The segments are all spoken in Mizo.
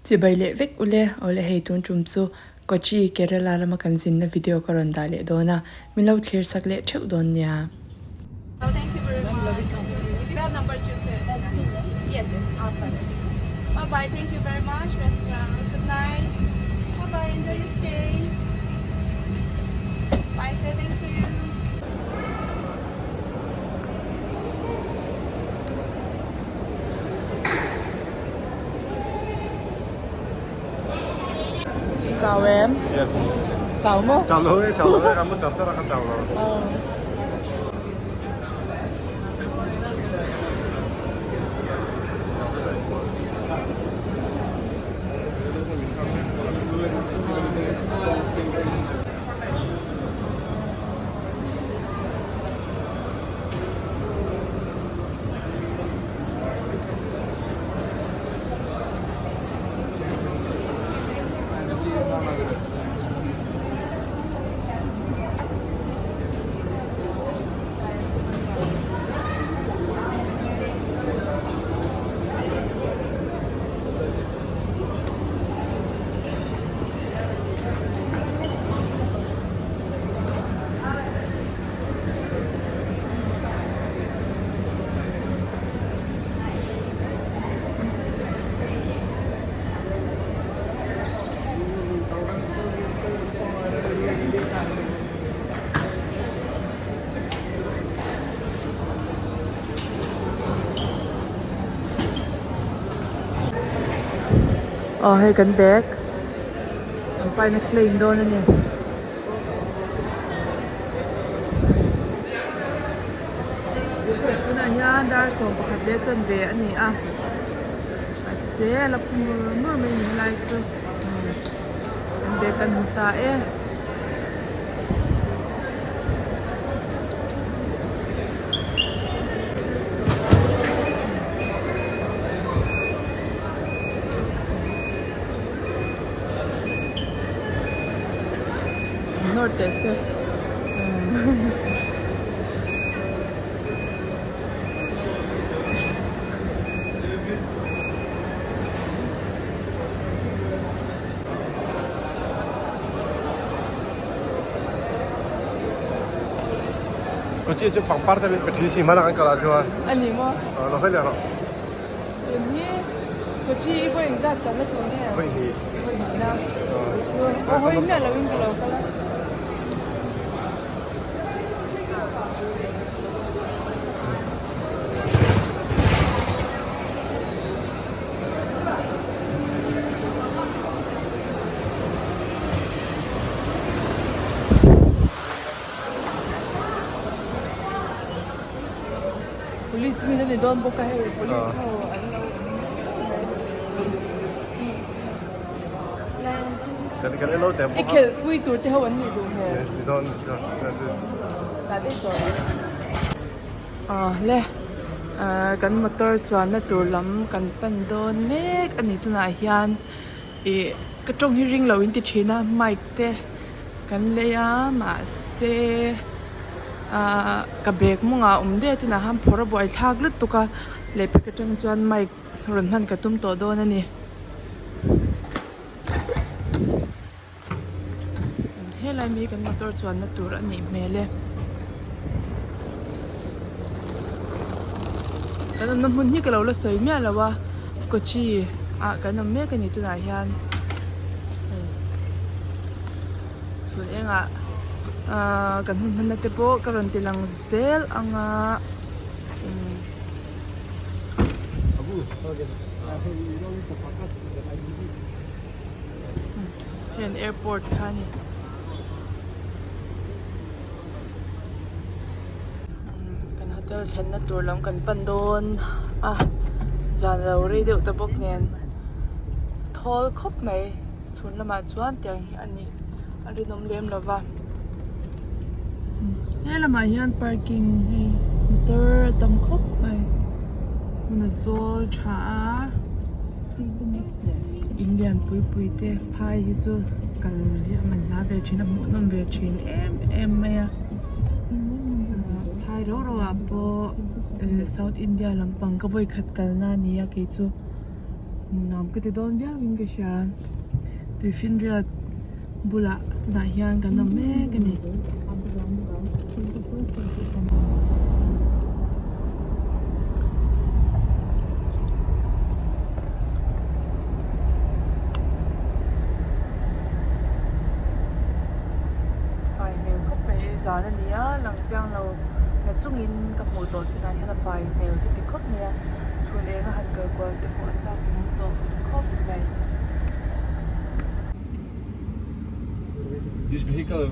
Chibai leh vek ule, awle hei tun tum chu Kochi, Kerala lama kan zinna video ka rawn dah leh dawn a, min lo thlir sak leh theuh dawn nia. Chau em? Yes. Chau maw? Chau lo e, chau lo e, kan mu char char a kan chau lo. Aw hei kan bag an paina claim dawn a ni. Tunah hian dar 11 leh chanve a ni a mahse a la phu mur mur mai a ni helai chu an bag kan hmu ta e. Nawr teh se Kochi chu pangpar te min pe thi si hmana kan kal ah chuan. A ni maw? Lo hawi leh rawh. Tun hi Kochi i vawi engzat kalna tur nge? Vawi hnih. Vawi hnihna. Aw hawi miah lo in ka lo kal a. Police mi na ni dawn bawk a hei police ho an lo awm Kan kan en lo teh bawk a. I khelh pui tur te ho an nih duh hmel. Ni dawn Tah daih tawh ang. Aw le kan motor chuanna tur lam kan pan dawn mek a ni tunah hian ih ka tawng hi ring lo in ti thin a mic te kan lei a mahse ahh ka bag mawngah a awm daih a tunah khan phawrh a buai thlak lutuk a lehpek atang chuan mic rawn hman ka tum tawh dawn a ni. Helai mi hi kan motor chuanna tur a nih hmel e. Kan awmna hmun hi ka lo la sawi miah lo a Kochi ah kan awm mek a ni tunah hian hei chhun engah ahh kan hun hmanna te pawh ka rawn ti lang zel ang a umm. Heng airport kha a ni kan hotel thlenna tur lam kan pan dawn a zan lo rei deuh ta bawk nen thawl khawp mai chhun lamah chuan tiang hi a nih a rinawm lem lo va he lamah hian parking hei motor a tam khawp mai hmun a zawl tha a. In lian pui pui te phai hi chu kal hi a man hla ve thin a hmuh nawm ve thin em em mai a phai rau rau ah pawh eh south india lampang ka vawikhat kalna a ni a kei chu. Nuam ka ti dawn viau in ka hria. Tuifinriat bulah tunah hian kan awm mek a ni. Fai hmel khawp mai zan a ni a lang chiang lo na chungin ka hmuh tawh chinah hian a fai hmel ka ti khawp mai a chhun eng a han kal kual te pawh a chak awm tawh khawp mai. This vehicle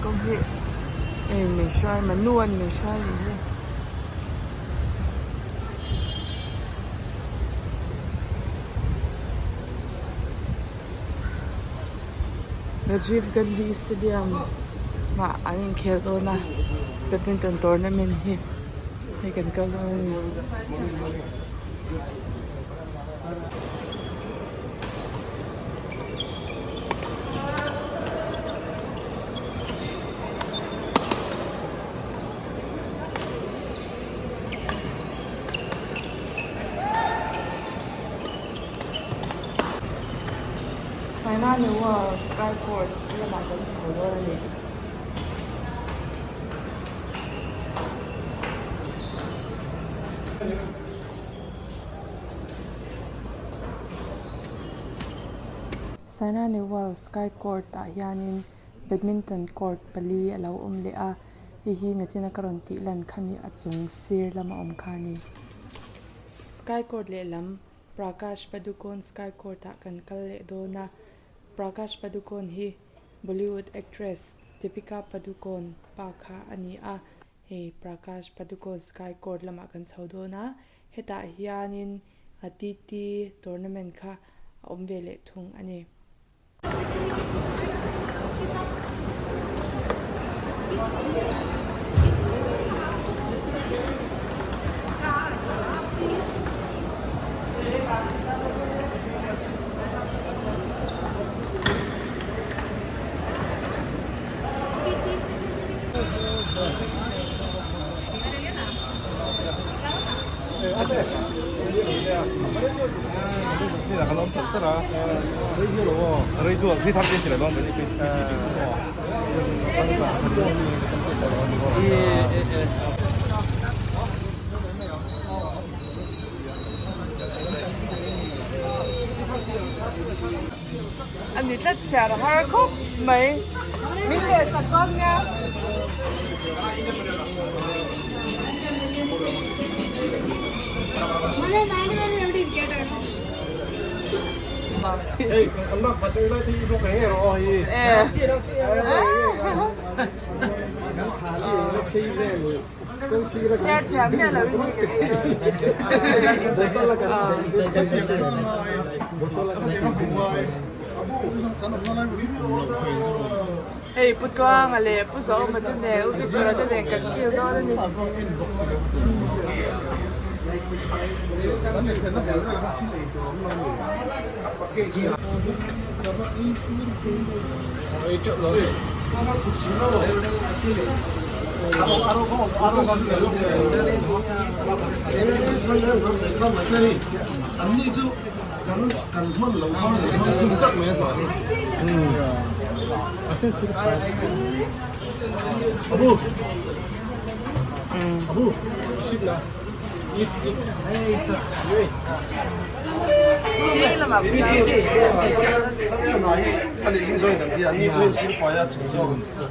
Kawng hi hei min hruai manu a ni min hruai ni hi. Rajiv Gandhi Stadium ah an inkhel dawn a badminton tournament hi hei kan kal dawn a ni. Saina Nehwal Sky Court lamah kan chho dawn a ni. Saina Nehwal Sky Court ah hianin badminton court pali a lo awm leh a, hei hi nachina ka rawn tih lan khami a chung sir lama awm kha a ni. Sky Court lehlam Prakash Padukone Sky Court ah kan kal leh dawn a, Prakash Padukone hi Bollywood actress Deepika Padukone pa kha a ni a, hei Prakash Padukone Sky Court lamah kan chho dawn a, hetah hianin TT tournament kha a awm ve leh thung a ni. A ni tlat chhiar har khawp mai min leh tak dawn nia. Chhiar thiam miah lo in Hei Pu Tluanga leh Pu Zawma te nen U Victor-a te nen kan kil dawn a ni.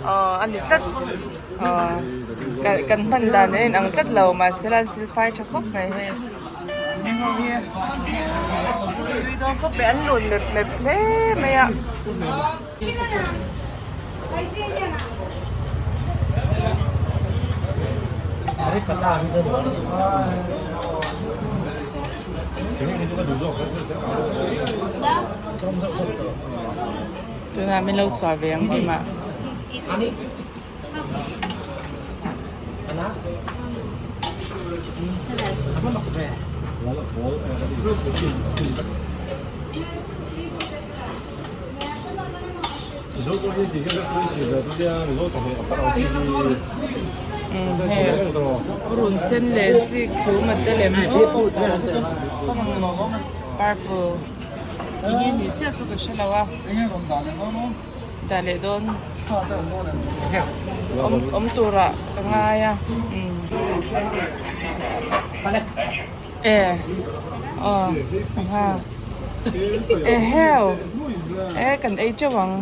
Aw a ni tlat aw kan hman dan a inang tlat lo mahse la an silfai tha khawp mai hei heng ho hi tui dawn khawp mai an lun mep mep hle mai a. Tunah min lo suah ve ang keimah. Mizo pawh hi ti hian a tui si ve tia Mizo chawhmeh a par ang chi hi Purun sen leh zik thum a tel em aw purple enge nih chiah chu ka hre lo a dah leh dawn awm awm turah ka ngai a e aw sangha eheu e kan ei teuh ang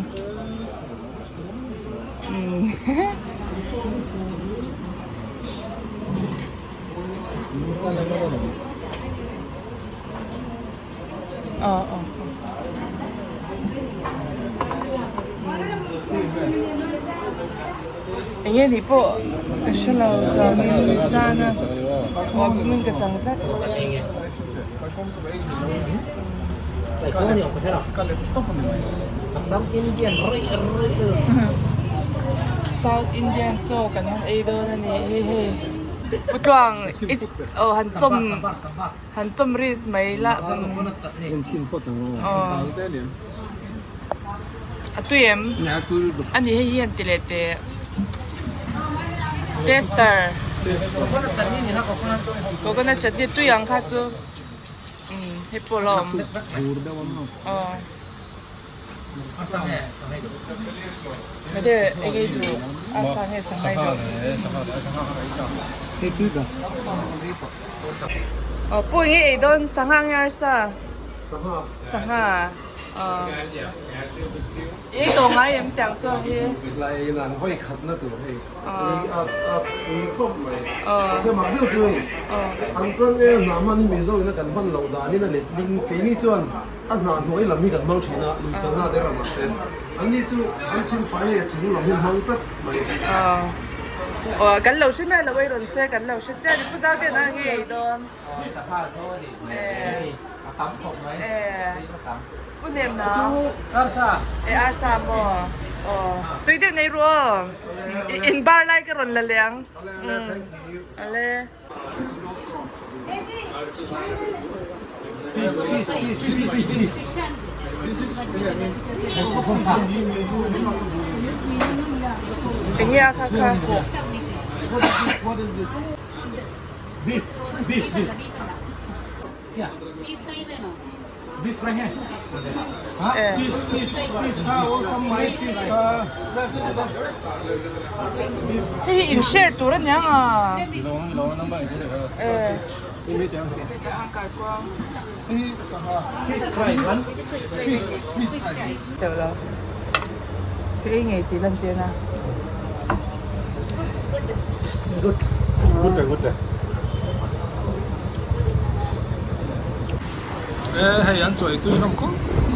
aw aw enge nih pawh ka hre lo chuanin chana aw hming ka chang tlat. South Indian chaw kan han ei dawn a ni hei hei Putluang i aw han chawm han chawm risk mai la aw a tui em a ni hei hi han ti leh teh tester coconut chutney tui ang kha chu umm hei pawh la awm aw hete eng ei duh a sangha sangha ei duh aw pawh eng ei dawn sangha nge arsa sangha. I tawh ngai em tiang chu hi? Lai in an hawi khatna tur hei a pui khawp mai. Mahse mak deuh chu hei an chang e hnah hman hi Mizo ina kan hman loh danin a let ling keini chuan a hnah hnuai lam hi kan hmang thin a lui kalna te ramah te anni chu an silfai hei a chung lam hi an hmang tlat mai. Aw kan lo hre miah lo ei rawn se kan lo hre chiah a ni Pu Zau ten a ngei dawn. Sangha zaw a nih hmel a tam khawp mai a tam. Pu nem na. Chu arsa. E arsa maw. Aw. Tui deuh nei ru aw. In bar lai ka rawn la leh ang. Ale. Enge a kha kha. Beef, beef, beef. Beef fry nge? Fish, fish, fish kha awlsam mai fish kha. Hei hi in share tur a niang a. Fish fry kan. Fish, fish fry. Ka ei ngei tih lan chen a. Good. Good e, good e. E hei an chaw ei tui hlawm khawp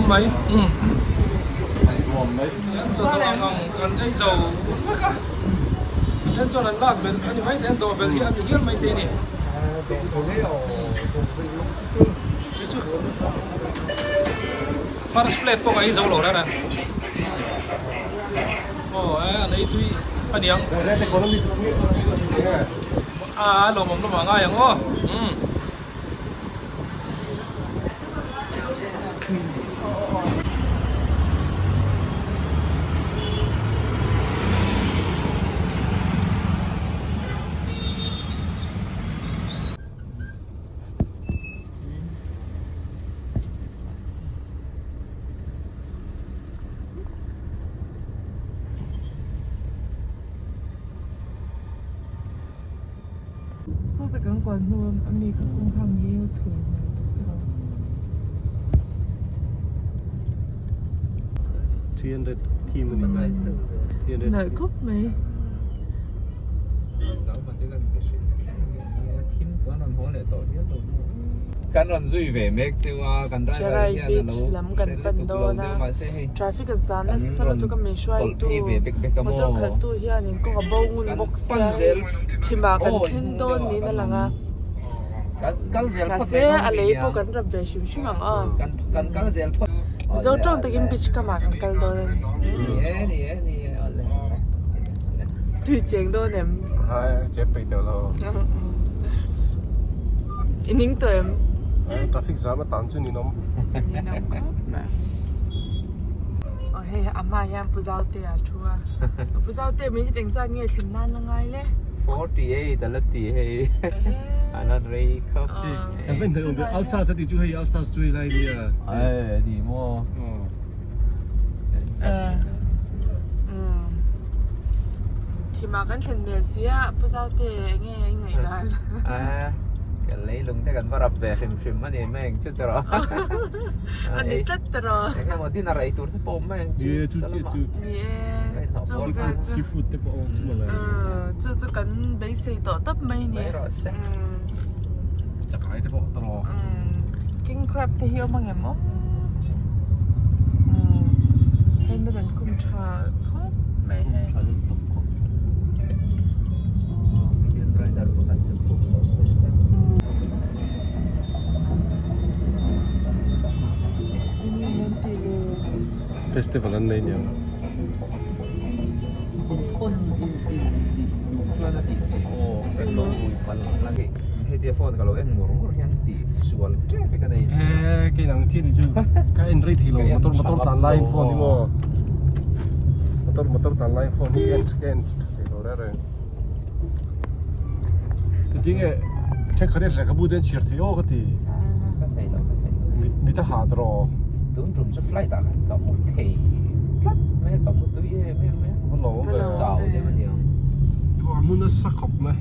mai. Nuam mai. An chaw dawh ang ang kan ei zo vek a. Then chuan an lak belh a ni mai thei an dawh belh hi a ni hial mai thei a ni. Chu chu. First plate pawh ka ei zo lo reng reng. Aw e an ei tui a niang. A lawmawm lamah a ngai ang aw. Umm. Sawta kan kuan hnu a mi kha kawng kha ngil thur hmel tak tak a. 300 thim a ni. 300. Nalh khawp mai. Kan rawn zui ve mek chu a kan driver Cherai hian a Beach lo lam kan hre pan lutuk lo dawn deuh a mahse hei traffic a zam kan nasa rawn lutuk a min hruai tawlh tu phei ve bek bek a motor maw khalh tu hianin kawng a bo ngun kan bawk pan sia zel thimah kan aw thleng hnung dawn deuh ah niin a kan lang a awm kan kal zel phawt mahse mai dawn a mi lei nia pawh kan rap ve hrim hrim ang aw kan kan kal zel phawt Mizo tawng takin beach kamah kan kal dawn a ni ni e ni e ni e awle awle tui cheng dawn em Hai chep peih teuh lo. I ning tawh em? Traffic jam a tan chu ninawm. Ninawm khawp mai. Hei a hmaah hian Pu Zautea a thu a. Pu Zautea minute engzat nge thlen nan la ngai le? 48 a la ti hei. A la rei khawp. Kan va inhnaih awm ve. Alsas a tih chu hei Alsas chu hei lai nia. Ae a ni maw. Thimah kan thlen hmel sia Pu Zaute enge i ngaih dan? Kan leilung te kan va rap ve hrim hrim a ni mai ang chu tiraw. A ni tlat tiraw. Enge maw dinner ei tur te pawh awm mai ang chu. Ni e chu chiah chu. Ni e chu vel chu. Seafood te pawh awm chu mawle. Chu chu kan beisei tawh tawp mai ni. Mai rawh se. Chakai te pawh tiraw. King crab te hi awm angem aw. Helmet an kum tha khawp mai hei. Kum tha lutuk khawp mai. Steel grinder pakhat chu khum lo ve tlat. Festival an nei nia. Phone in in tih duh chuan a tih theih aw kan lo rui palh la ni. Hetia phone ka lo en ngur ngur hian tih sual tep hi ka nei. He kei nang chi ni chu ka en rei thei lo motor motor tan laiin phone hi maw motor motor tan laiin phone hi ka en ka en tha thei lo reng reng. Tinge thenkhat hian lehkhabu te an chhiar thei aw ka ti. Ka thei lo ka thei lo. Mit mit a ha tawh. Tun tum chu flight ah khan ka mu thei tlat mai a ka mu tui em em mai a. Ka lo ve. Chau deuh a niang. A hmun nasa khawp mai.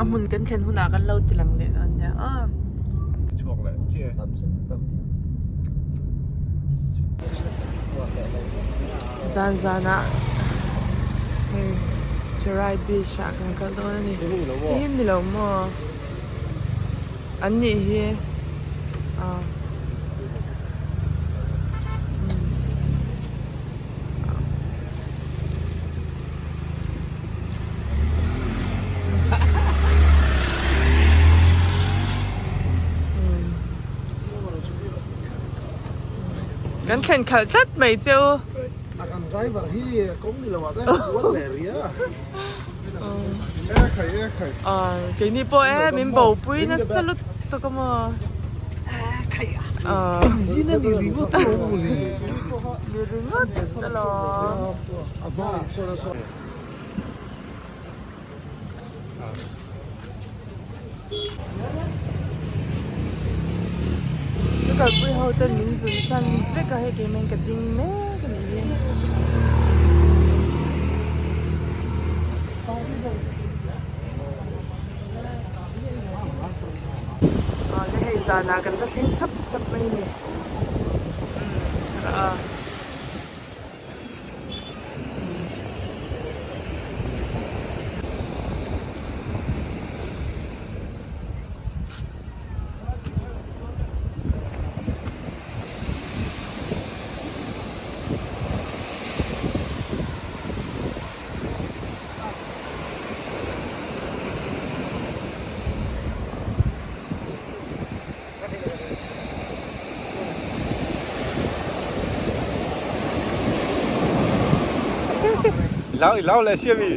A hmun kan thlen hunah kan lo ti lang leh dawn nia aw. Chhuak leh chiah e. Tam chu tam. Zan zanah hei Cherai beach ah kan kal dawn a ni. Hei hi ni lo maw? An nih hi ah. Kan thlen khalh tlat mai che u. A kan driver hi kawng ni lo ah te kual leh rih a. E khai e khai. Keini pawh e min bopui nasa lutuk a maw. E khai a. Zin a ni ringawt a lawm mawle. Ni ringawt a lawm. A hma sawn a sawn. Ka kalpui ho ten min zun san vek a hei keimah in ka ding mek a nih hi. Hei zanah kan va thleng chhap chhap mai a ni. Lau lau leh sia mi.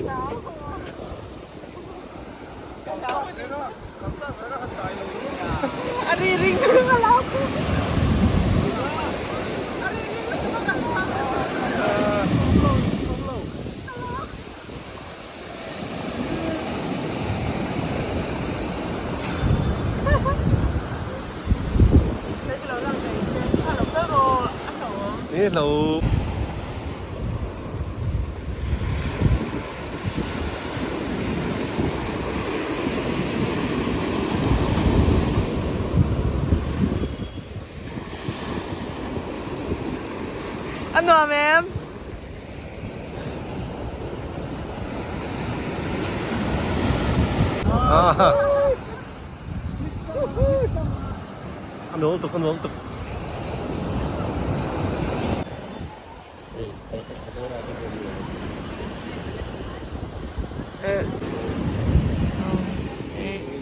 A ri ring ring a lau. Hello. A nuam em? A nuam tuk a nuam tuk.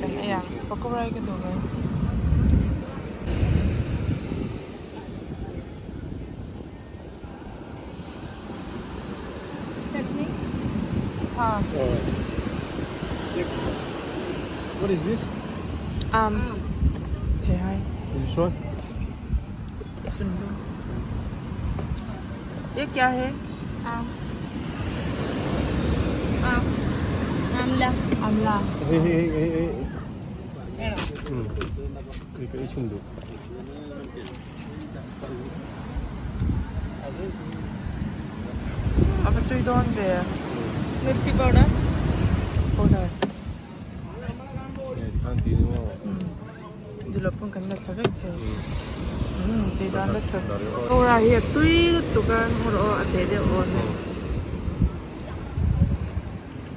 Kan ei ang pakawra hi ka duh mai. Chutney? Ha. What is this? Um, thei hai. This one? Sunlu. Ye kya hai? Aam. Aam. Amla. Amla. Hei hei hei hei hei. Hei ka ei chhin duh. A va tui dawn ve. Mirchi powder. Powder. Duh loh pawn kan la thla vek thei. Umm tui dan vek thei. Kawra hi a tui lutuk a hmu rawh aw a teh deuh awn a.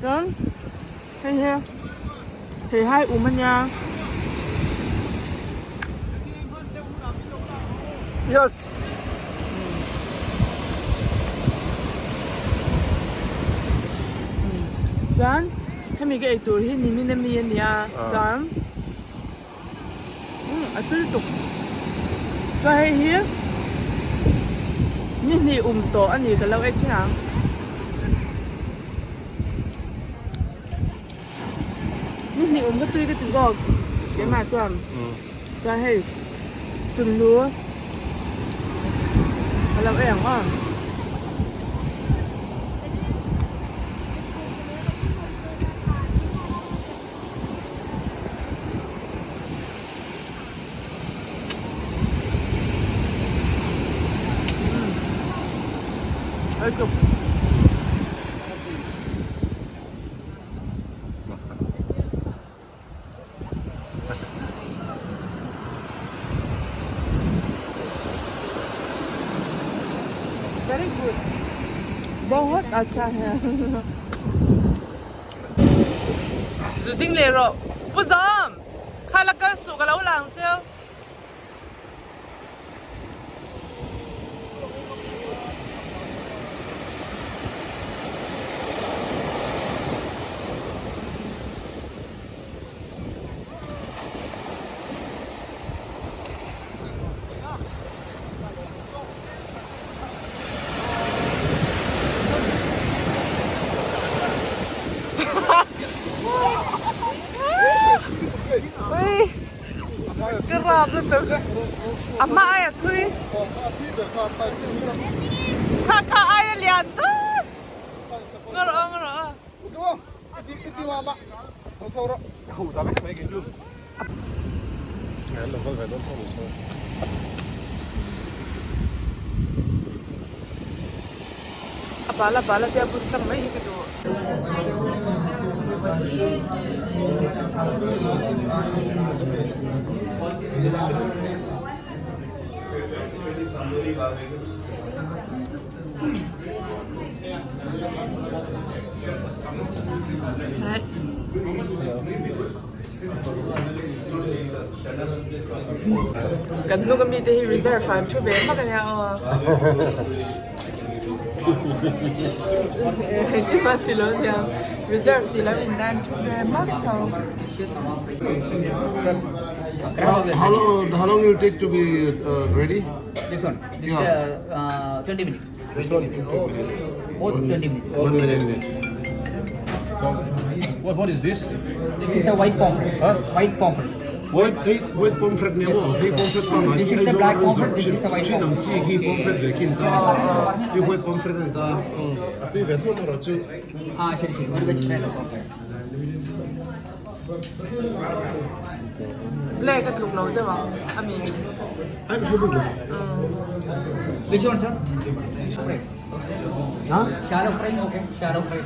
Chuan hei hi thei hai um a nia. Yes. Chuan hemi ka eitur hi nimin ami a nia chuan a tui tuk chuan hei hi ni hnih um tawh a ni ka lo ei thin ang. Ni hnih um ka tui ka ti zawk keimah chuan chuan hei sunlu a lo ei ang aw. Ei tuk. Very good. Bahut acha hai. Zu ding leh rawh. Pu Zawm! Kha la kal suh ka lo lang cheu. Ui! Ka rap lutuk a hma aia thui kha kha aia lian tak ngaw rawh aw ngaw rawh aw. A bala bala te a bun tlang mai hi ka duh. Kan hnung ami te hi reserve ah an thu ve hmak ania aw. Engtin ti lo nia reserve tih lam in an thu ve hmak tho. How long, how long will it take to be ready? This one, this yeah. 20 minutes. This one, 20 minutes. Both 20 minutes. 1 minute. So, what, what is this? This is the white pomfret. Huh? White pomfret. White, hei, white pomfret nia maw? Hei pomfret pangngai This hi is the Aizawl black ah an pomfret, zawrh this thin. is the white Chin ang chi khi pomfret ve khi an ta a. Hi white pomfret an ta a. A tui ve thum erawh chu. Ah, sure, sure. One vegetarian pomfret. Black a tluk lo deuh ang a mi. Ai ka hre bik lo. Which one, sir? Fry. Huh? Shallow fry, okay. Shallow fry.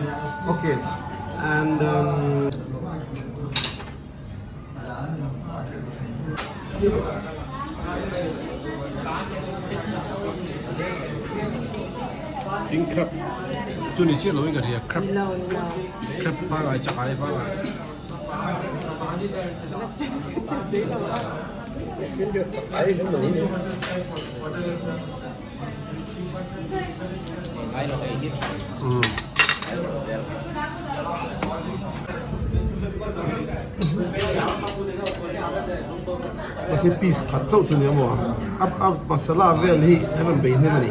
Okay. And um, King crab chu ni chiah lo in ka ria crab crab pangai chakai pangai Mahse piece khat chauh chu nia maw a a masala vel hi a rawn bei hnem a ni.